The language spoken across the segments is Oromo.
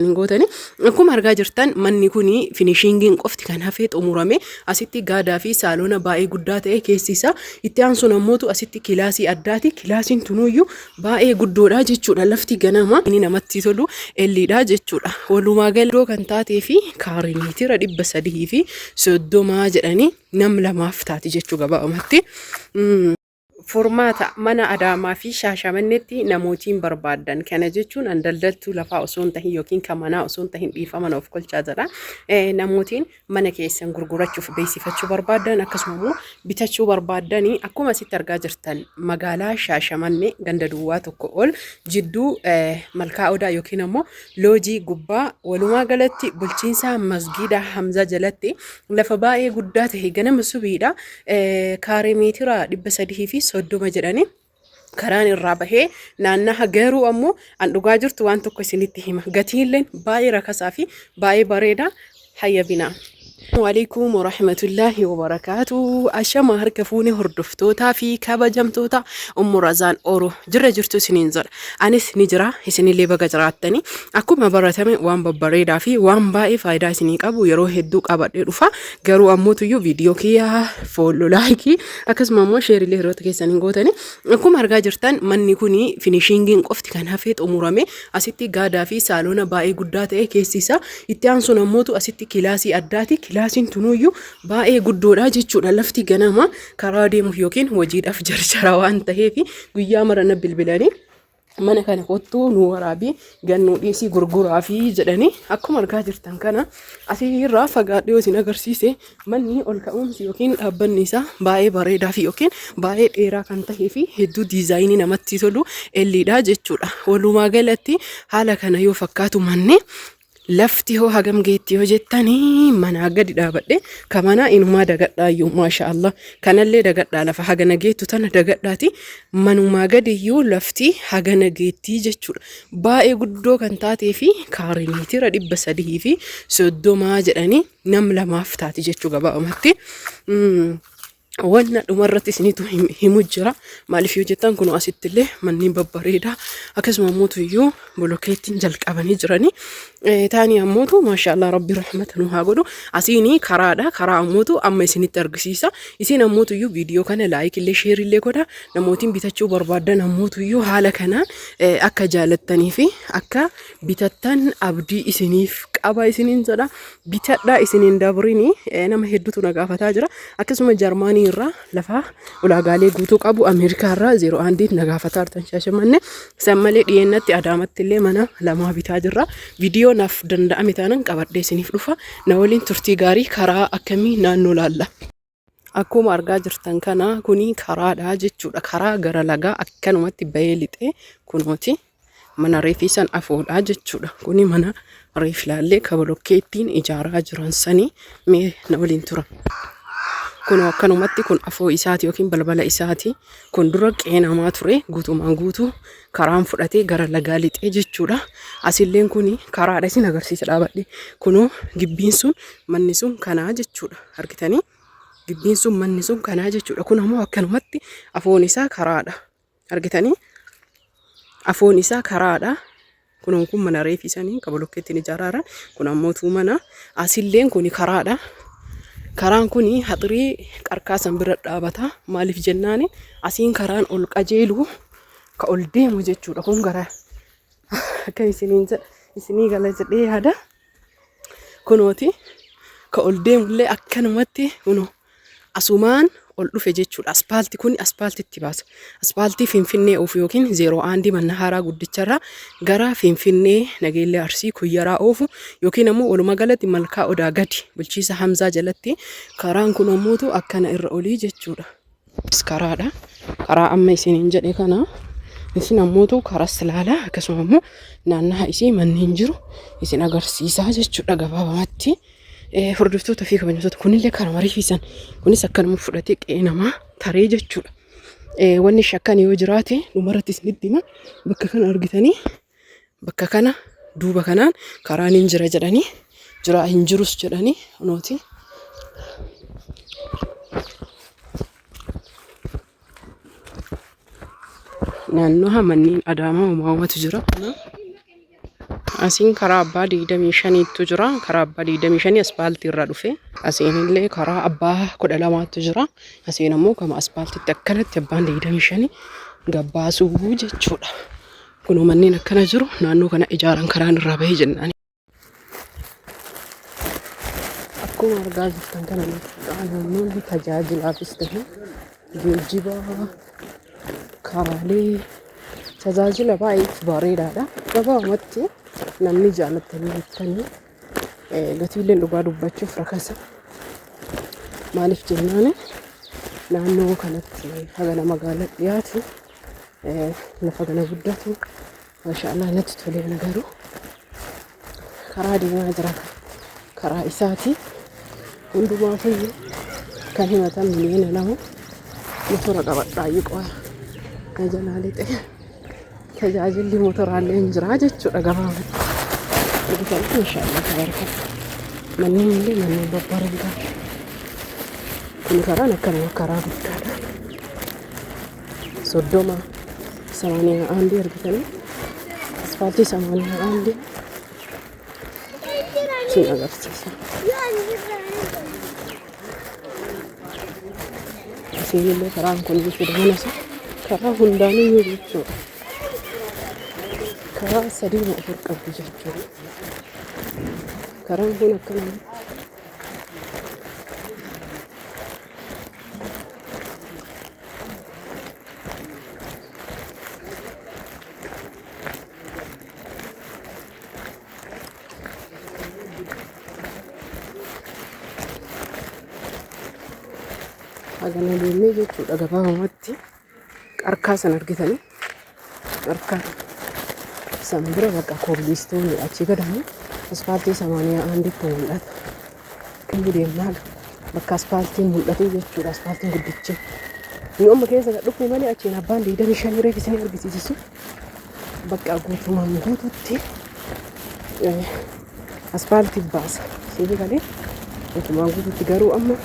Hin gootani. Akkuma argaa jirtan manni kun finishingiin qofti kan hafee xumurame asitti gaadaa fi saaloona baay'ee guddaa ta'e keessi isaa itti aansuun ammootu asitti kilaasii addaati. Kilaasiin tunuyyuu baay'ee guddoodha jechuudha. Lafti ganama inni namatti tolu elliidha jechuudha. Walumaa galatti kan taatee fi kaaree meetira 330 jedhanii nam lamaaf taati jechuu gabaabumatti. Furmaata, Mana Adaamaa fi Shaashamanneetti namootiin barbaaddan. Kana jechuun an daldaltuu lafaa osoo hin tahin yookiin kan manaa osoo hin tahin dhiifama na of kolchaa jedha. Namootiin mana keessan gurgurachuuf beeksifachuu barbaaddan akkasuma immoo bitachuu barbaaddanii akkuma asitti argaa jirtan magaalaa Shaashamannee ganda duwwaa tokko ol jidduu Malkaa Odaa yookiin ammoo loojii gubbaa walumaa galatti bulchiinsa masgiida Hamzaa jalatti lafa baay'ee guddaa ta'e ganama subiidha. Kaaree meetira 330 jedhanii karaan irraa bahee naannaha garuu ammoo an dhugaa jirtu waan tokko isinitti hima gatiinleen baay'ee rakasaa fi baay'ee bareeda hayya binaa. Waalaikum warahmatullahi wabarakaatu. Ashama harka fuune hordoftootaa fi kabajamtoota Ummu Razaan Oro jirra jirtu isiniin jedha. Anis ni jira isinillee baga jiraattanii. Akkuma baratame waan babbareedaa fi waan baay'ee faayidaa isinii qabu yeroo hedduu qabadhee dhufa. Garuu ammoo tuyyuu viidiyoo kiyya foollo laayikii akkasuma ammoo sheerillee hiriyoota keessan hin gootanii. Akkuma argaa jirtan manni kun finishingiin qofti kan hafee xumurame asitti gaadaa fi saaloona baay'ee guddaa ta'e keessi isaa itti aansuun ammootu asitti kilaasii addaati. Kilaasiin tunuyyuu baay'ee guddoodha jechuudha. Lafti ganama karaa deemuuf yookiin hojiidhaaf jarjara waan ta'eef guyyaa mara na bilbilanii mana kana kottuu nu waraabii gannuu dhiisii gurguraa fi jedhanii akkuma argaa jirtan kana asirraa fagaadhee yoo isin agarsiise manni ol ka'umsi yookiin dhaabbanni isaa baay'ee bareedaa fi yookiin baay'ee dheeraa kan ta'ee fi hedduu diizaayinii namatti tolu elliidha jechuudha. Walumaa galatti haala kana yoo fakkaatu manni Lafti hoo hagam geetti yoo jettanii manaa gadi dhaabadhe ka manaa inumaa dagadhaayyuu maasha Allah kanallee dagadhaa lafa hagana geettu tana dagadhaati manumaa gadiyyuu lafti hagana geettii jechuudha baay'ee guddoo kan taatee fi kaaree meetira 330 jedhanii nam lamaaf taati jechuu gabaabumatti. Wanna dhumarratti isinitu himu jira. Maaliif yoo jettan kun asitti illee manneen babbareedaa akkasuma ammoo iyyuu bolokeettiin jalqabanii jiranii. Taanii ammootu maashaallah rabbi rahmata nu haa godhu. Asiin karaadha. Karaa ammootu amma isinitti argisiisa. Isin ammootu iyyuu viidiyoo kana laayik illee sheer illee godha. Namootiin bitachuu barbaadan ammootu iyyuu haala kanaan akka jaalattanii fi akka bitattan abdii isiniif qaba isiniin jedha. Bitadhaa isiniin dabrini nama hedduutu na gaafataa jira. Akkasuma Jarmaanii irraa lafa ulaagaalee guutuu qabu Ameerikaa irraa zeeroo aandiin na gaafataa jirtan Shaashamanne. San malee dhiyeennatti Adaamatti illee mana lamaa bitaa jirra. Viidiyoo naaf danda'ame taanan qabadhee isiniif dhufa. Na waliin turtii gaarii karaa akkamii naannoo laalla. Akkuma argaa jirtan kana kuni karaadha jechuudha. Karaa gara lagaa akkanumatti bahee lixee kunooti mana reefii san afoodha jechuudha. Kuni mana reef laallee ka bolokkeettiin ijaaraa jiran sanii mee na waliin tura. Kunoo akkanumatti kun afoo isaati yookiin balbala isaati. Kun dura qe'ee namaa ture guutumaan guutuu karaan fudhatee gara lagaa lixee jechuudha. Asilleen kun karaadha isin agarsiisa dhaabadhe. Kunoo gibbiin sun manni sun kanaa jechuudha. Argitanii? Gibbiin sun manni sun kanaa jechuudha. Kun ammoo akkanumatti afoon isaa karaadha. Argitanii? Afoon isaa karaadha. Kunoon kun mana reefii sanii ka bolokkeettiin ijaaraa jiran. Kun ammoo tuu mana. Asilleen kun karaadha. Karaan kun haxirii qarkaa san bira dhaabata. Maaliif jennaani asiin karaan ol qajeelu ka ol deemu jechuudha. Kun gara akka isiniin jedha isinii gala jedhee yaada. Kunooti ka ol deemullee akkanumatti kunoo asumaan ol dhufe jechuudha. Aspaalti kun aspaaltitti baasa. Aspaaltii Finfinnee oofu yookiin zeeroo aandii mannahaaraa guddicharraa gara Finfinnee Nageellee Arsii Kuyyaraa oofu yookiin ammoo walumaa galatti Malkaa Odaa gadi bulchiisa Hamzaa jalatti karaan kun ammootu akkana irra olii jechuudha. Karaadha. Karaa amma isiniin jedhe kana isin ammootu karas ilaala akkasuma immoo naannaha isii manneen jiru isin agarsiisaa jechuudha gabaabamatti. Hordoftoota fi kabajamtoota kunillee karaa mariifisan kunis akkanuma fudhatee qe'ee namaa taree jechuudha. Wanni shakkan yoo jiraate dhumarratti isinitti hima bakka kana argitanii bakka kana duuba kanaan karaan hin jira jedhanii jira hin jirus jedhanii kunooti. Naannoo manneen Adaamaa uumaa uumatu jira. Asiin karaa abbaa 25tu jira. Karaa abbaa 25 aspaaltii irra dhufe. Asiin illee karaa abbaa 12tu jira. Asiin ammoo kama aspaaltitti akkanatti abbaan 25 gabbaasuu jechuudha. Kunoo manneen akkana jiru naannoo kana ijaaran karaan irraa bahee jennaan. Akkuma argaa jirtan kana jechuudha naannoon tajaajilaafis ta'e geejjiba karaalee tajaajila baay'eef bareedaadha. Gabaabumatti namni jaalattanii bittanii gatiilleen dhugaa dubbachuuf rakasa. Maaliif jennaan naannoo kanatti hagana magaalaa dhiyaatu lafa gana guddatu maashaallah natti tolee ana garuu karaa deemaa jira karaa isaati hundumaafiyyuu kan himatan 2 miliyoona motora qabadhaayyuu qoya na jalaa lixe tajaajilli motoraallee hin jiraa jechuudha gabaabatti. Argitan maashaallah tabaarakallah manneen illee manneen babbareedaa kun karaan akkanuma karaa guddaadha. 30 81 argitanii asfaaltii 81 isin agarsiisa. Asiin illee karaan kun jechuudha mana isaa karaa hundaaniyyuu jechuudha. Karaa sadii moo afur qabdi jechuudha. Karaan kun akkanumatti hagana deemnee jechuudha gabaabumatti qarkaa san argitanii qarkaa san bira bakka kobilistoonni achii gadamu aspaaltii samaaniyaa aanditti mul'ata. Inni deemnaa bakka aspaaltiin mul'atu jechuudha aspaaltiin guddichi. Nu amma keessa gad dhufne malee achiin abbaan 25 reef isin argisiisu bakka guutumaan guututti aspaaltii baasa. Isin galee guutumaan guututti garuu amma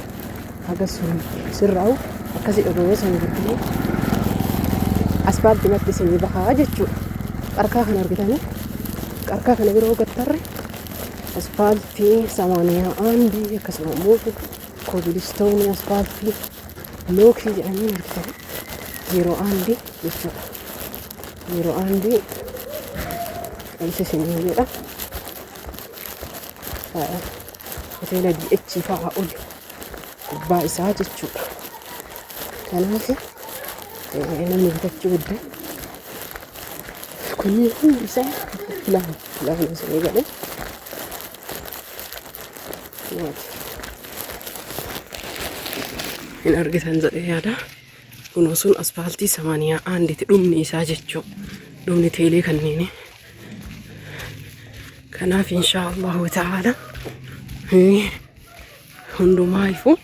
haga sun sirraa'u akkasii dhaga'ee sana guddinee aspaaltii matti isinii bahaa jechuudha. Qarkaa kana argitanii qarkaa kana biroo gattarre aspaaltii 81 akkasuma immoo kobilistoonii aspaaltii lookii jedhanii argitan 01 jechuudha. 01 isa isinii jedha. Hoteela DH fa'aa ol gubbaa isaa jechuudha. Kanaaf namni bitachuu guddaa kunniin hundi isaa pilaan pilaan isinii galee hin argitan jedhee yaada. Kunoo sun aspaaltii samaaniyaa aanditi dhumni isaa jechuu dhumni teelee kanneeni. Kanaaf inshaa Allahu ta'ala hundumaa ifu